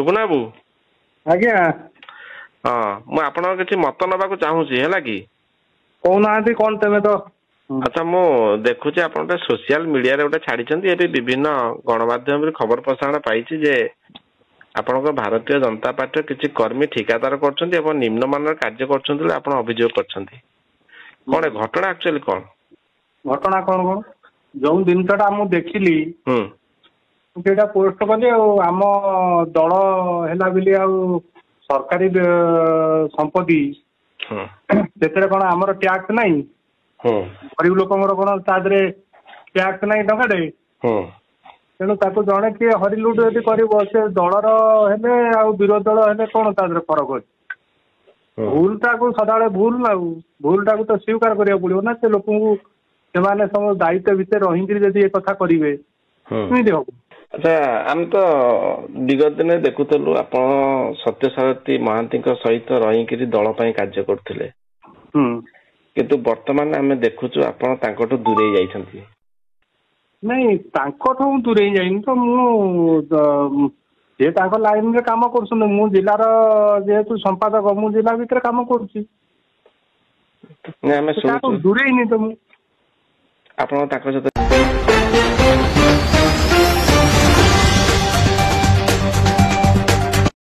ଟୁକୁନା ବାବୁ। ଆଜ୍ଞା। ହଁ, ମୁଁ ଆପଣଙ୍କର କିଛି ମତ ନେବାକୁ ଚାହୁଁଛି, ହେଲା କି? କହୁନାହାନ୍ତି କଣ ତେମେ ତ। ଆଚ୍ଛା, ମୁଁ ଦେଖୁଛି ଆପଣ ଗୋଟେ ସୋସିଆଲ ମିଡିଆରେ ଗୋଟେ ଛାଡିଛନ୍ତି, ଏବେ ବିଭିନ୍ନ ଗଣମାଧ୍ୟମରେ ଖବର ପ୍ରସାରଣ ପାଇଛି ଯେ ଆପଣଙ୍କ ଭାରତୀୟ ଜନତା ପାର୍ଟିର କିଛି କର୍ମୀ ଠିକାଦାର କରୁଛନ୍ତି ଏବଂ ନିମ୍ନମାନର କାର୍ଯ୍ୟ କରୁଛନ୍ତି ବୋଲି ଆପଣ ଅଭିଯୋଗ କରିଛନ୍ତି। କଣ ଏ ଘଟଣା ଆକ୍ଚୁଆଲି କଣ? ଘଟଣା କଣ କଣ ଯୋଉ ଜିନିଷଟା ମୁଁ ଦେଖିଲି ସେଇଟା ପୋଷ୍ଟ କଲି। ଆଉ ଆମ ଦଳ ହେଲା ବୋଲି ଆଉ ସରକାରୀ ସମ୍ପତ୍ତି ସେଥିରେ କଣ ଆମର ଟ୍ୟାକ୍ସ ନାହିଁ? ଗରିବ ଲୋକଙ୍କର କଣ ତା ଦେହରେ ଟ୍ୟାକ୍ସ ନାହିଁ ଟଙ୍କାଟେ? ତେଣୁ ତାକୁ ଜଣେ କିଏ ହରିଲୁଟ ଯଦି କରିବ, ସେ ଦଳର ହେଲେ ଆଉ ବିରୋଧୀ ଦଳ ହେଲେ କଣ ତା ଦେହରେ ଫରକ ଅଛି? ଭୁଲଟାକୁ ସଦାବେଳେ ଭୁଲ ନା, ଆଉ ଭୁଲଟାକୁ ତ ସ୍ୱୀକାର କରିବାକୁ ପଡିବ ନା। ସେ ଲୋକଙ୍କୁ ସେମାନେ ସବୁ ଦାୟିତ୍ୱ ଭିତରେ ରହିକିରି ଯଦି ଏ କଥା କରିବେ କେମିତି ହବ? ଆଚ୍ଛା, ଆମେ ତ ବିଗତ ଦିନରେ ଦେଖୁଥିଲୁ ଆପଣ ସତ୍ୟସାରଥୀ ମହାନ୍ତିଙ୍କ ସହିତ ରହିକିରି ଦଳ ପାଇଁ କାର୍ଯ୍ୟ କରୁଥିଲେ, କିନ୍ତୁ ବର୍ତ୍ତମାନ ଆମେ ଦେଖୁଛୁ ଆପଣ ତାଙ୍କଠୁ ଦୂରେଇ ଯାଇଛନ୍ତି। ନାଇଁ, ତାଙ୍କଠୁ ମୁଁ ଦୂରେଇ ଯାଇନି ତ। ମୁଁ ସେ ତାଙ୍କ ଲାଇନରେ କାମ କରୁଛନ୍ତି, ମୁଁ ଜିଲ୍ଲାର ଯେହେତୁ ସମ୍ପାଦକ ମୁଁ ଜିଲ୍ଲା ଭିତରେ କାମ କରୁଛି। ଆମେ ଦୂରେଇନି ତ ମୁଁ। ଆପଣ ତାଙ୍କ ସହିତ